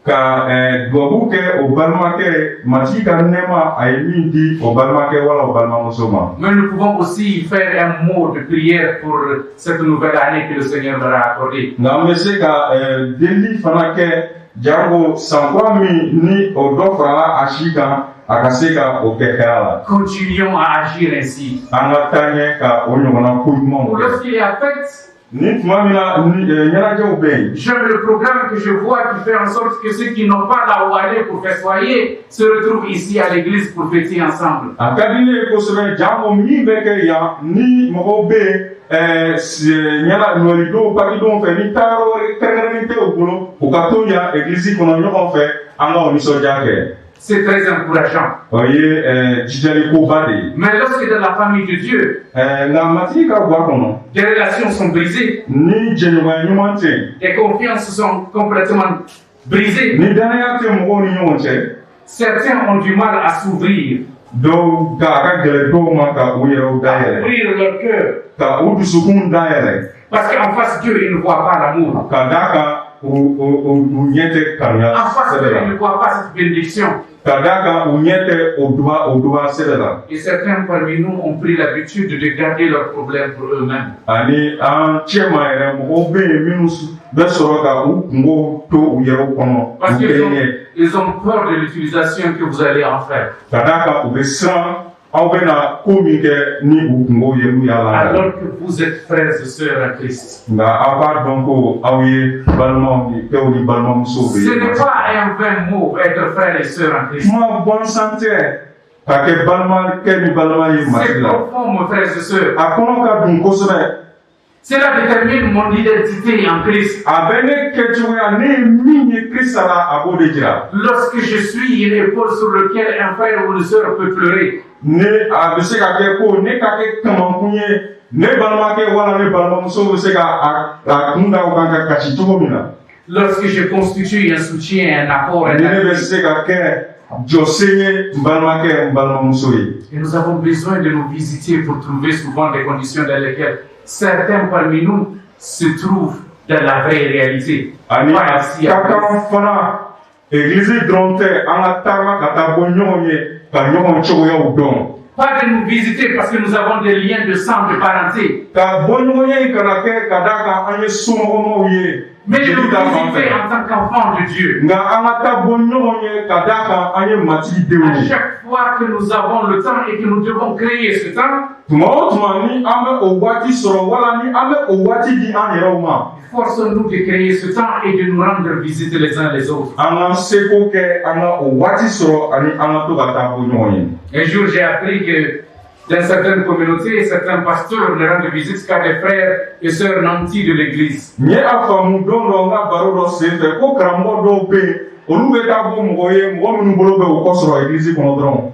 ka dubabu kɛ o balimakɛ ye, Matigi ka nɛɛma a ye min di o balimakɛ wala o balimamuso ma. Mais nous pouvons aussi faire un mot de prière pour cette nouvelle année que le Seigneur leur a accordée. Nka an bɛ se ka delili fana kɛ jango san kura min ni o dɔ farala a si kan, a ka se ka o kɛ hɛrɛ la. Continuons à agir ainsi. An ka taa ɲɛ ka o ɲɔgɔnna ko ɲumanw Ou kɛ. lorsqu'il y a fête, Ni tuma min na ni ɲɛnajɛw bɛ yen, j'aime le programme que je vois qui fait en sorte que ceux qui n'ont pas là où aller pour festoyer se retrouvent ici à l'église pour fêter ensemble. A ka di ne ye kosɛbɛ jango min bɛ kɛ yan ni mɔgɔw bɛ yen ɲɛna nɔlidonw, pakidonw fɛ, ni taayɔrɔ wɛrɛ kɛrɛnkɛrɛnnen tɛ u bolo, u ka to yan egilizi kɔnɔ ɲɔgɔn fɛ, an ka o nisɔndiya kɛ. C'est très encourageant. O ye jijalikoba de ye. Mais lorsque dans la famille de Dieu, Nka Matigi ka gwa kɔnɔ, des relations sont brisées, ni jɛɲɔgɔnya ɲuman tɛ yen, des confiances sont complètement brisées, ni danaya tɛ mɔgɔw ni ɲɔgɔn cɛ, certains ont du mal à s'ouvrir, dɔw ka a ka gɛlɛn dɔw ma ka u yɛrɛw à dayɛlɛ, ouvrir leur cœur. ka u dusukun dayɛlɛ. Parce qu'en face d'eux, ils ne voient pas l'amour. Ka d'a kan u ɲɛ tɛ kanuya En face sɛbɛ d'eux, la. ils ne voient pas cette bénédiction. Ka d'a kan u ɲɛ tɛ o duba sɛbɛ la. Et certains parmi nous ont pris l'habitude de garder leurs problèmes pour eux-mêmes. Ani an cɛ ma yɛrɛ, mɔgɔw bɛ yen minnu bɛ sɔrɔ ka u kungow to u yɛrɛw kɔnɔ Parce u qu'ils kelen ont, ye. ils ont peur de l'utilisation que vous allez en faire. Ka d'a kan u bɛ siran aw bɛna ko min kɛ ni u kungow ye n'u y'a la. Alors que vous êtes frères et sœurs en Christ. Nka aw b'a dɔn ko aw ye balimaw ni kɛw ni balimamusow bɛ Ce ye. n'est pas un vain mot, être frère et sœur en Christ. Kuma gansan tɛ ka kɛ balimakɛ ni balima ye C'est Matigi la. profond, mes frères et sœurs. A kɔnɔ ka dun kosɛbɛ. Cela détermine mon identité en Christ. A bɛ ne kɛcogoya, ne ye min ye Kirisa la, a b'o de jira. Lorsque je suis une épaule sur laquelle un frère ou une sœur peut pleurer, Ne a bɛ se ka kɛ ko ne ka kɛ kamankun ye, ne balimakɛ wala ne balimamuso bɛ se ka a kun da o kan ka kasi cogo min na. Lorsque je constitue un soutien, un apport, un Ni ne bɛ appui. se ka kɛ jɔsen ye n balimakɛ, n balimamuso ye. Et nous avons besoin de nous visiter pour trouver souvent des conditions dans lesquelles certains parmi nous se trouvent dans la vraie réalité. Ani Pas a ici, ka à kan fana, egilizi dɔrɔn tɛ, an ka taama ka taa bɔ ɲɔgɔn ye ka ɲɔgɔn cogoyaw dɔn. Pas de nous visiter parce que nous avons des liens de sang, de parenté, Ka bɔ ɲɔgɔn ye kana kɛ ka d'a kan an ye somɔgɔmaw ye mais de nous jeli ta fan visiter fɛ, en tant qu'enfants de Dieu. Nka an ka taa bɔ ɲɔgɔn ye ka d'a kan an ye Matigi denw À ye. chaque fois que nous avons le temps et que nous devons créer ce temps, Tuma o tuma ni an bɛ o waati sɔrɔ wala ni an bɛ o waati di an yɛrɛw ma, forçons-nous de créer ce temps et de nous rendre visite les uns les autres. An k'an seko kɛ an ka o waati sɔrɔ ani an ka to ka taa bɔ ɲɔgɔn ye. Un jour, j'ai appris que dans certaines communautés, certains pasteurs ne rendent visite qu'à des frères et sœurs nantis de l'église. N ye a faamu don dɔ n ka baro dɔ sen fɛ ko karamɔgɔ dɔw bɛ yen, olu bɛ taa bɔ mɔgɔ ye, mɔgɔ minnu bolo bɛ u kɔ sɔrɔ egilizi kɔnɔ dɔrɔn.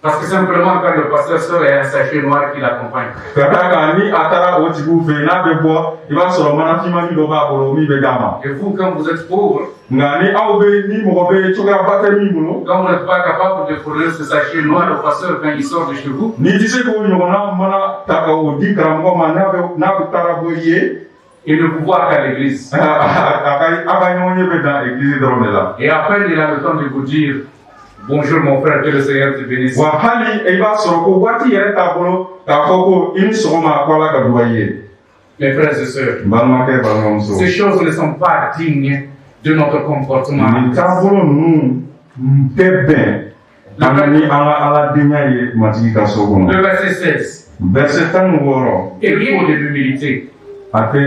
Parce que simplement, quand le pasteur sort, il y a un sachet noir qui l'accompagne. Ka d'a kan ni a taara o tigiw fɛ yen, n'a bɛ bɔ, i b'a sɔrɔ mana finmani dɔ b'a bolo min bɛ d'a ma. Et vous, quand vous êtes pauvre, Nka ni aw bɛ ni mɔgɔ bɛ cogoyaba tɛ min bolo, quand vous n'êtes pas capable de fournir ce sachet noir au pasteur quand il sort de chez vous, n'i tɛ se k'o ɲɔgɔnna mana ta ka o di karamɔgɔ ma n'a bɛ taara bɔ i ye, il ne vous voit qu'à l'église. A ka ɲɔgɔn ye bɛ dan egilizi dɔrɔn de la. Et à peine il a le temps de vous dire bonjour mon frère, que le Seigneur te bénisse. Wa hali i b'a sɔrɔ ko waati yɛrɛ t'a bolo k'a fɔ ko i ni sɔgɔma, ko Ala ka duba i ye. Mes frères et sœurs, N balimakɛ, balimamuso, ces choses ne sont pas dignes de notre comportement. nin taabolo ninnu tɛ bɛn an ka ni an ka aladenya ye Matigi ka so kɔnɔ. Le verset 16. Verset 16. Il faut de l'humilité. A tɛ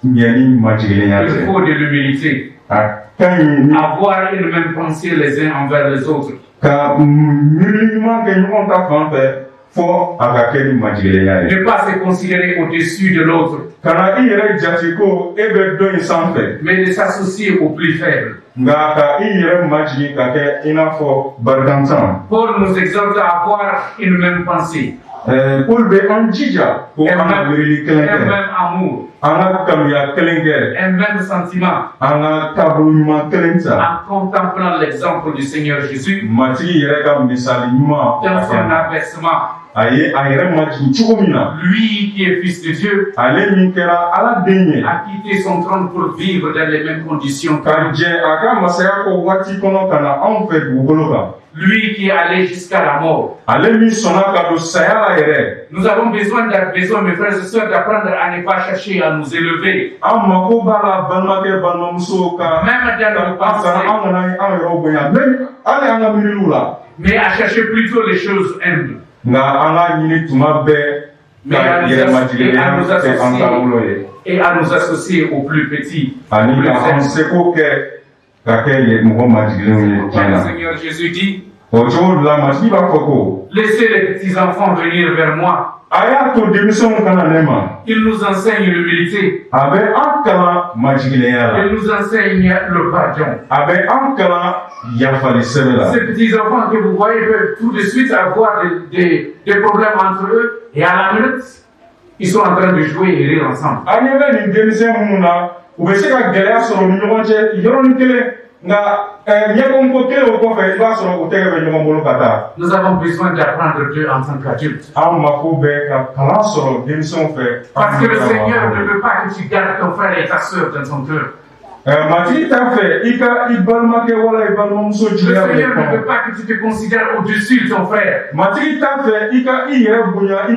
ɲɛ ni majiginlenya Il tɛ. faut de l'humilité. A ka ɲi ni Avoir une même pensée les uns envers les autres. ka miirili ɲuman kɛ ɲɔgɔn ta fan fɛ, fɔ a ka kɛ ni majiginlenya ye. Ne pas se considérer au-dessus de l'autre, Kana i yɛrɛ jate ko e bɛ dɔ in sanfɛ, mais de s'associer aux plus faibles. Nka ka i yɛrɛ majigin ka kɛ i n'a fɔ barikantan. Paul nous exhorte à avoir une même pensée. Paul bɛ an jija ko an ka miirili kelen Un kɛ, même amour, an ka kanuya kelen kɛ, un même sentiment, an ka taabolo ɲuman kelen ta. En contemplant l'exemple du Seigneur Jésus Matigi yɛrɛ ka misali ɲuman dans son abaissement. A ye a yɛrɛ majigin cogo min na. Lui qui est fils de Dieu Ale min kɛra Ala den ye, a quitté son trône pour vivre dans les mêmes conditions que ka nous. jɛ a ka masaya kɔ waati kɔnɔ ka na anw fɛ dugukolo kan. Lui qui est allé jusqu'à la mort. Ale min sɔnna ka don saya la yɛrɛ. Nous avons besoin, mes frères et sœurs, d'apprendre à ne pas chercher à nous élever, An mako b'a la, balimakɛ, balimamusow, ka même dans nos an kana pensées, an kana an yɛrɛw bonya même hali an ka miiriliw la. Mais à chercher plutôt les choses humbles. Nka an k'a ɲini tuma bɛɛ Mais ka à nous yɛrɛmajiginlenya à nous kɛ an associer taabolo ye et à nous associer aux plus petits. ani Plus ka an humbles. seko kɛ ka kɛ ye mɔgɔ majiginlenw ye Pourquoi tiɲɛ le na. Seigneur Jésus dit, O cogo de la, Matigi b'a fɔ ko laissez les petits enfants venir vers moi. a y'a to denmisɛnw ka na ne ma. Il nous enseigne l'humilité. A bɛ an kalan majiginlenya la. Il nous enseigne le pardon. A bɛ an kalan yafali sɛbɛ la. Ces petits enfants que vous voyez peuvent tout de suite avoir des problèmes entre eux et à la minute, ils sont en train de jouer et rire ensemble. An ɲɛ bɛ nin denmisɛn minnu na, u bɛ se ka gɛlɛya sɔrɔ u ni ɲɔgɔn cɛ yɔrɔnin kelen, nka ɲɛkɔnko kelen o kɔfɛ, i b'a sɔrɔ u tɛgɛ bɛ ɲɔgɔn bolo ka taa. Nous avons besoin d'apprendre d'eux en tant qu'adultes. An mako bɛ ka kalan sɔrɔ denmisɛnw fɛ. Parce que le Seigneur ne veut pas que tu gardes ton frère et ta soeur dans ton cœur. Matigi t'a fɛ i ka i balimakɛ wala i balimamuso Le jigiya bila i Seigneur ne kɔnɔ. veut pas que tu te considères au-dessus de ton frère. Matigi t'a fɛ i ka i yɛrɛ bonya i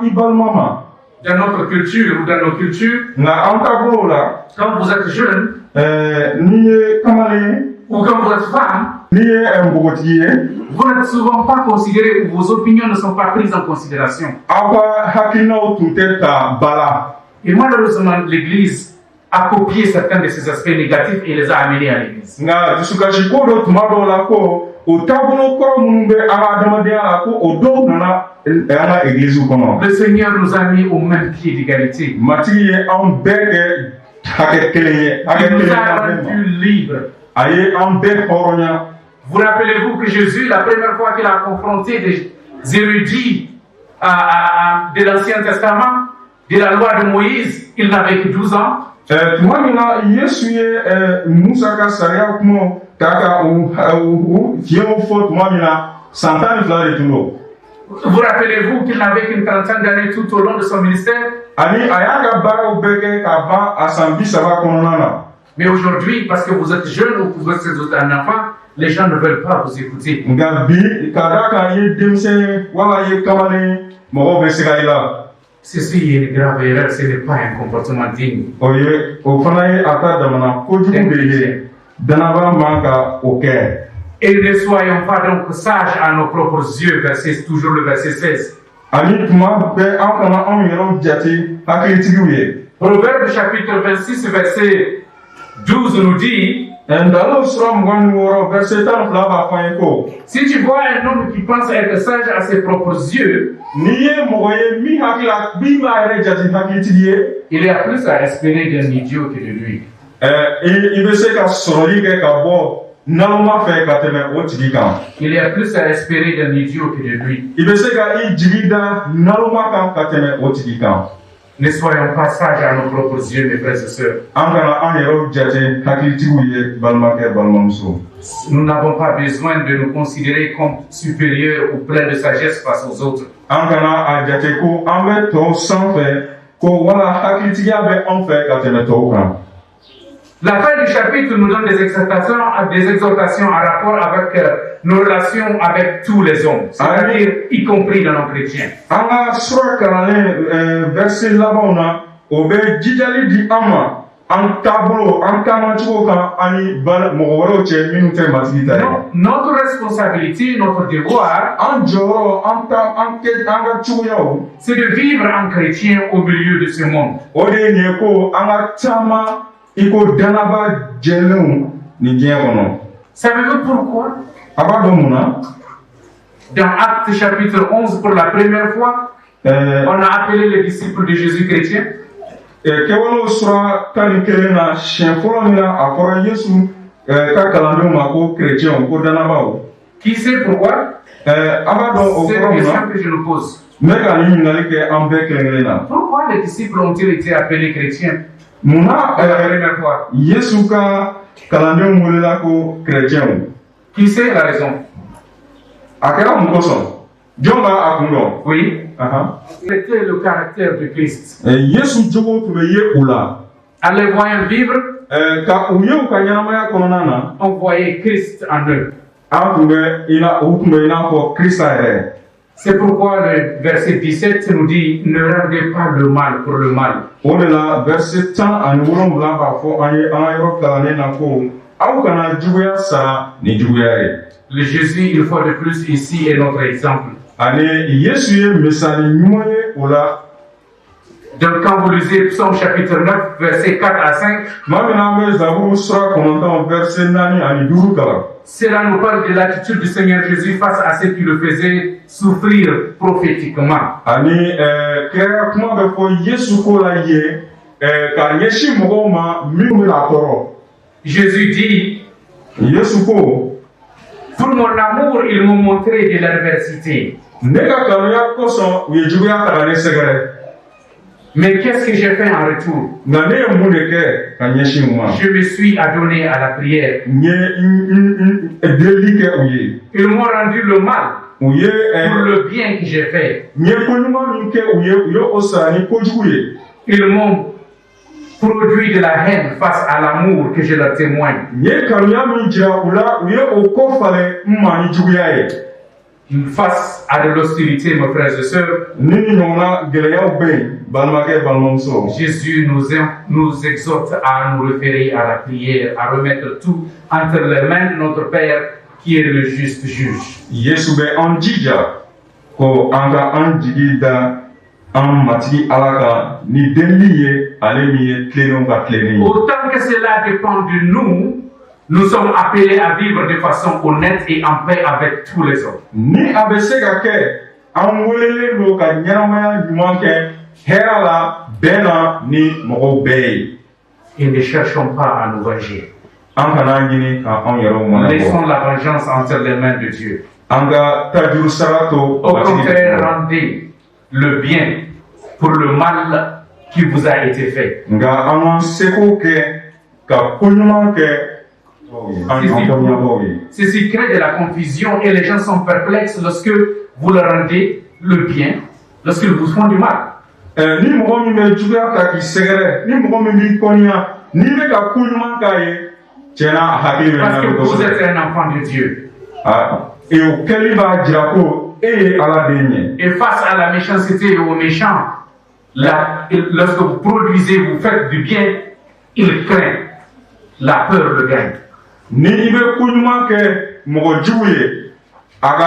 balima ma. Dans notre culture ou dans nos cultures, Nka an taabolow la, quand vous êtes jeune n'i ye kamalen ye, ou quand vous êtes femme, n'i ye npogotigi ye, vous n'êtes souvent pas considéré ou vos opinions ne sont pas prises en considération. Aw ka hakilinaw tun tɛ ta ba la. Et malheureusement, l'Église a copié certains de ces aspects négatifs et les a amenés à l'Église. Nka dusukasi ko dɔ tuma dɔw la ko o taabolo kɔrɔ minnu bɛ an ka adamadenya la, ko o dɔw nana an ka egiliziw kɔnɔ. Le Seigneur nous a mis au même pied d'égalité. Matigi ye anw bɛɛ kɛ hakɛ kelen ye, hakɛ Il nous kelen a d'an bɛɛ ma. rendus libres. A ye an bɛɛ hɔrɔnya. Vous rappelez-vous que Jésus, la première fois qu'il a confronté des érudits de l'Ancien Testament, de la loi de Moïse, il n'avait que 12 ans. Tuma min na Yesu ye Musa ka sariya kumaw ta ka u fiɲɛw fɔ tuma min na, san 12 de tun don. Vous rappelez-vous qu'il n'avait qu'une trentaine d'années tout au long de son ministère? Ani a y'a ka baaraw bɛɛ kɛ ka ban a san 30 kɔnɔna na. Mais aujourd'hui, parce que vous êtes jeune ou que vous êtes un enfant, les gens ne veulent pas vous écouter. Nka bi, ka d'a kan i ye denmisɛn ye wala i ye kamalen ye, mɔgɔw bɛ siga i la. Ceci est une grave erreur, ce n'est pas un comportement digne. O ye o fana ye a ta damana kojugu de ye, danaba man ka o kɛ. Et ne soyons pas donc sages à nos propres yeux, verset, toujours le verset 16. Ani tuma bɛɛ an kana anw yɛrɛw jate hakilitigiw ye. Proverbe chapitre 26, verset 12 nous dit, Ntalo sura 26, verset 12 b'a fɔ an ye ko si tu vois un homme qui pense être sage à ses propres yeux, n'i ye mɔgɔ ye min hakili la min b'a yɛrɛ jate hakilitigi ye, il y a plus à espérer d'un idiot que de lui. I bɛ se ka sɔrɔli kɛ ka bɔ naloma fɛ ka tɛmɛ o tigi kan. Il y a plus à espérer d'un idiot que de lui. I bɛ se ka i jigi da naloma kan ka tɛmɛ o tigi kan. Ne soyons pas sages à nos propres yeux, mes frères et sœurs. An kana an yɛrɛw jate hakilitigiw ye, balimakɛ, balimamuso. Nous n'avons pas besoin de nous considérer comme supérieurs ou pleins de sagesse face aux autres. An kana a jate ko an bɛ tɔw sanfɛ ko wala hakilitigiya bɛ an fɛ ka tɛmɛ tɔw kan. La fin du chapitre nous donne des exhortations en rapport avec nos relations avec tous les hommes, c'est-à-dire y compris les non-chrétiens. An ka sura kalanlen verset labanw na, o bɛ jijali di an ma an taabolo, an taamacogo kan ani mɔgɔ wɛrɛw cɛ minnu tɛ Matigi ta ye. Non, notre responsabilité, notre devoir, An jɔyɔrɔ, an ta an kɛ an ka cogoyaw, c'est de vivre en chrétien au milieu de ce monde. O de ye nin ye ko an ka taama i ko danaba jɛlenw nin diɲɛ kɔnɔ. Savez-vous pourquoi? A b'a dɔn mun na? Dans Actes chapitre 11, pour la première fois, on a appelé les disciples de Jésus chrétiens. Kɛwalew sura 11 na, siɲɛ fɔlɔ min na a fɔra Yesu ka kalandenw ma ko kerecɛnw, ko danabaw. Qui sait pourquoi? A b'a dɔn o C'est fɔra une mun question na? que je nous pose. N bɛ ka nin ɲininkali kɛ an bɛɛ kelen kelen na. Pourquoi les disciples ont-ils été appelés chrétiens Munna pour la première fois? Yesu ka kalandenw welela ko chrétienw? Qui sait la raison? A kɛra mun kosɔn? Jɔn b'a a kun dɔn? Oui. Ahan. C'était le caractère de Christ. Yesu jogo tun bɛ ye u la. En les voyant vivre, Ka u ye u ka ɲɛnamaya kɔnɔna na, on voyait Christ en eux. An tun bɛ i na u tun bɛ i n'a fɔ Krista yɛrɛ. C'est pourquoi le verset 17 nous dit: Ne rendez pas le mal pour le mal. O de la verset 17 b'a fɔ an ye an ka yɔrɔ kalannen na ko aw kana juguya sara ni juguya ye. Le Jésus, une fois de plus, ici est notre exemple. Ani Yesu ye misali ɲuman ye o la. Donc quand vous lisez Psaume chapitre 9, versets 4 à 5, Tuma min na an bɛ Zaburu sura 9 verset 4 ani 5 kalan, cela nous parle de l'attitude du Seigneur Jésus face à ceux qui le faisaient souffrir prophétiquement. Ani kira kuma bɛ fɔ Yesu ko la yen ka ɲɛsin mɔgɔw ma minnu bɛ a tɔɔrɔ. Jésus dit: Yesu ko: Pour mon amour, ils m'ont montré de l'adversité. Ne ka kanuya kosɔn, u ye juguya ta ka ne sɛgɛrɛ. Mais qu'est-ce que j'ai fait en retour? Nka ne ye mun de kɛ ka ɲɛsin u ma? Je me suis adonné à la prière. N ye n delili kɛ u ye. Ils m'ont rendu le mal U ye pour le bien que j'ai fait. N ye koɲuman min kɛ u ye, u ye o sara ni kojugu ye. Ils m'ont produit de la haine face à l'amour que je leur témoigne. N ye kanuya min jira u la, u ye o ko falen n ma ni juguya ye. Face à de l'hostilité, mes frères et sœurs, Ni ni ɲɔgɔnna gɛlɛyaw bɛ yen, balimakɛ, balimamuso, Jésus nous exhorte à nous référer à la prière, à remettre tout entre les mains de notre Père qui est le juste juge. Yesu bɛ an jija ko an ka an jigi da an Matigi Ala kan ni delili ye, ale min ye tilennenw ka tilennen ye. Autant que cela dépend de nous, nous sommes appelés à vivre de façon honnête et en paix avec tous les hommes. Ni a bɛ se ka kɛ, an welelen don ka ɲɛnamaya ɲuman kɛ hɛrɛ la, bɛn na ni mɔgɔw bɛɛ ye. Et ne cherchons pas à nous venger. An kana ɲini ka anw yɛrɛw mɔnɛ bɔ. Laissons la vengeance entre les mains de Dieu. An ka tajuru sara to Au Matigi contraire, bolo. rendez le bien pour le mal qui vous a été fait. Nka an k'an seko kɛ ka koɲuman kɛ an an kɔɲabaaw ye. Ceci crée de la confusion et les gens sont perplexes lorsque vous leur rendez le bien, lorsqu'ils vous font du mal. Ni mɔgɔ min bɛ juguya ta k'i sɛgɛrɛ, ni mɔgɔ min b'i kɔniya, n'i bɛ ka ko ɲuman k'a ye, tiɲɛna a hakili bɛ Parce que ɲagami vous kosɛbɛ. êtes un enfant de Dieu. Ah, et o kɛli b'a jira ko e ye Ala den ye. Et face à la méchanceté et aux méchants, là, lorsque vous produisez, vous faites du bien, il craint. La peur le gagne. Ni i bɛ ko ɲuman kɛ mɔgɔ jugu ye, a ka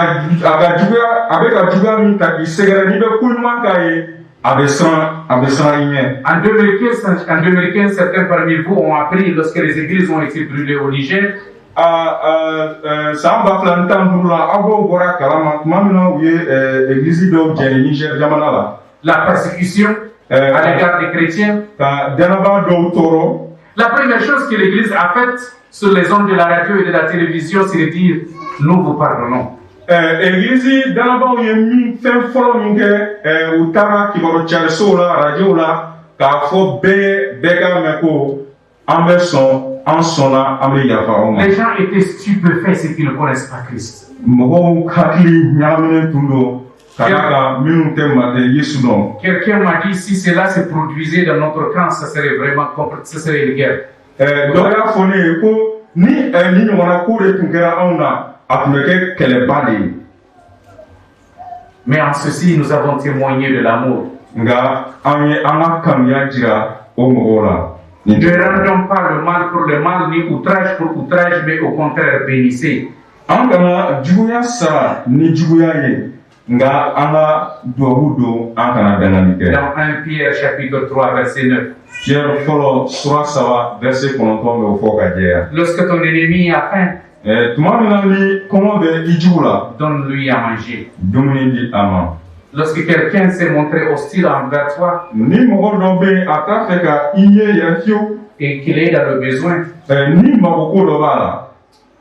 juguya, a bɛ ka juguya min ta k'i sɛgɛrɛ, n'i bɛ ko ɲuman k'a ye, a bɛ siran, a bɛ siran i ɲɛ. En 2015, certains parmi vous ont appris, lorsque les églises ont été brûlées au Niger, A san 2015 la, aw dɔw bɔra kalama tuma min na u ye egilizi dɔw jɛni Niger jamana la, la persécution à l'égard des chrétiens. Ka dannabaa dɔw tɔɔrɔ. La première chose que l'Église a faite sur les ondes de la radio et de la télévision, c'est de dire: Nous vous pardonnons. Egilizi dannabaaw ye min fɛn fɔlɔ min kɛ, u taara kibaru carisow la, radio la, k'a fɔ bɛɛ bɛɛ k'a mɛn ko an bɛ sɔn, an sɔnna, an bɛ yafa aw ma. Les gens étaient stupéfaits, ceux qui ne connaissent pas Christ. Mɔgɔw hakili ɲagaminen tun don ka d'a kan minnu tɛ Matigi Yesu dɔn. Quelqu'un m'a dit: si cela se produisait dans notre camp, ça serait vraiment ça serait une guerre. Dɔ y'a fɔ ne ye ko ni ni ɲɔgɔnna ko de tun kɛra anw na, a tun bɛ kɛ kɛlɛba de ye. Mais en ceci, nous avons témoigné de l'amour. Nka an ye an ka kanuya jira o mɔgɔw la. Nin Ne rendons pas le mal pour le mal, ni outrage pour outrage, mais au contraire, bénissez. An kana juguya sara ni juguya ye, nka an ka duwawu don, an kana dangali kɛ. Dans 1 Pierre chapitre 3, verset 9. Pierre fɔlɔ sura 3 verset 9 bɛ o fɔ ka jɛya. Lorsque ton ennemi a faim, Tuma min na ni kɔngɔ bɛ i jugu la, donne-lui à manger. Dumuni di a ma. Lorsque quelqu'un s'est montré hostile envers toi Ni mɔgɔ dɔ bɛ yen, a t'a fɛ ka i ye yɛrɛ fiyewu, et qu'il est dans le besoin, ni magoko dɔ b'a la,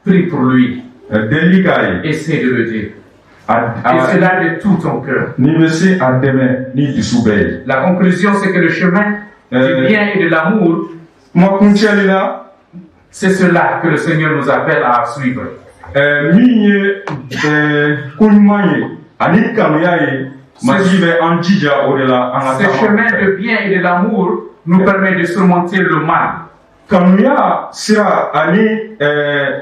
prie pour lui. Delili k'a ye. Essaie de le dire. Et cela de tout ton cœur. N'i bɛ se a dɛmɛ ni dusu bɛɛ ye. La conclusion, c'est que le chemin du bien et de l'amour, Kuma kuncɛli la, c'est cela que le Seigneur nous appelle à suivre. Min ye ko ɲuman ye ani kanuya ye, Matigi bɛ an jija o de la an ka Ce taama. chemin de bien et de l'amour nous permet de surmonter le mal. Kanuya sira ani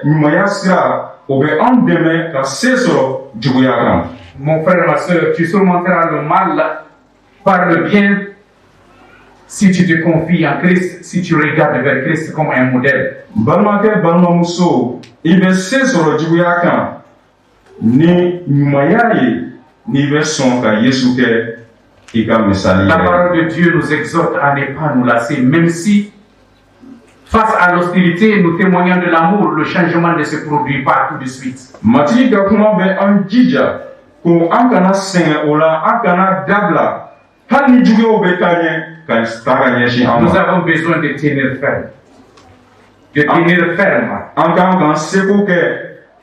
ɲumanya sira, o bɛ an dɛmɛ ka se sɔrɔ juguya kan. Mon frère, ma soeur, tu surmonteras le mal par le bien si tu te confies en Christ, si tu regardes vers Christ comme un modèle. Balimakɛ, balimamuso, i bɛ se sɔrɔ juguya kan ni ɲumanya ye n'i bɛ sɔn ka Yesu kɛ i ka misali La yɛrɛ ye. Parole de Dieu nous exhorte à ne pas nous lasser, même si face à l'hostilité, nous témoignons de l'amour, le changement ne se produit pas tout de suite. Matigi ka kuma bɛ an jija ko an kana sɛgɛn o la, an kana dabila hali ni juguyaw bɛ taa ɲɛ ka taa ka ɲɛsin an Nous ma. Avons besoin de tenir ferme. De tenir ferme An kan k'an seko kɛ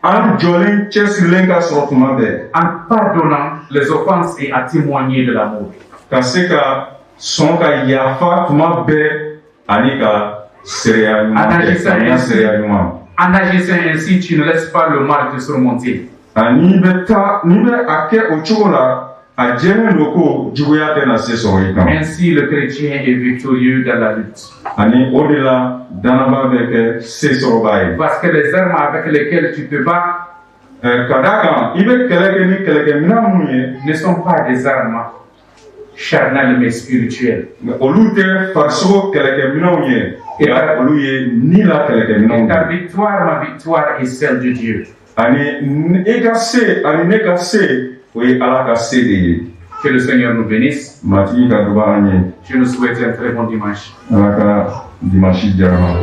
an jɔlen cɛsirilen ka sɔrɔ tuma bɛɛ, en pardonnant les offenses et à témoigner de l'amour. Ka se ka sɔn ka yafa tuma bɛɛ ani ka seereya ɲuman kɛ, kanuya seereya ɲuman. En agissant ainsi, tu ne laisses pas le mal te surmonter. Ani bɛ taa n'i bɛ a kɛ o cogo la, a jɛlen don ko juguya tɛna se sɔrɔ i kan. Ainsi, le chrétien est victorieux dans la lutte. Ani o de la, danaba bɛ kɛ se sɔrɔba ye. Parce que les armes avec lesquelles tu te bats Ka d'a kan i bɛ kɛlɛ kɛ ni kɛlɛkɛminɛn minnu ye, ne sont pas des armes charnelles mais spirituelles. Olu tɛ farisogo kɛlɛkɛminɛnw ye, nka olu ye ni la kɛlɛkɛminɛnw Et ta ye. Victoire, ma victoire est celle de Dieu. Ani i ka se ani ne ka se, o ye Ala ka se de ye. Que le Seigneur nous bénisse. Matigi ka duba an ye. Je nous souhaite un très bon dimanche. Ala ka dimanche diya an ma.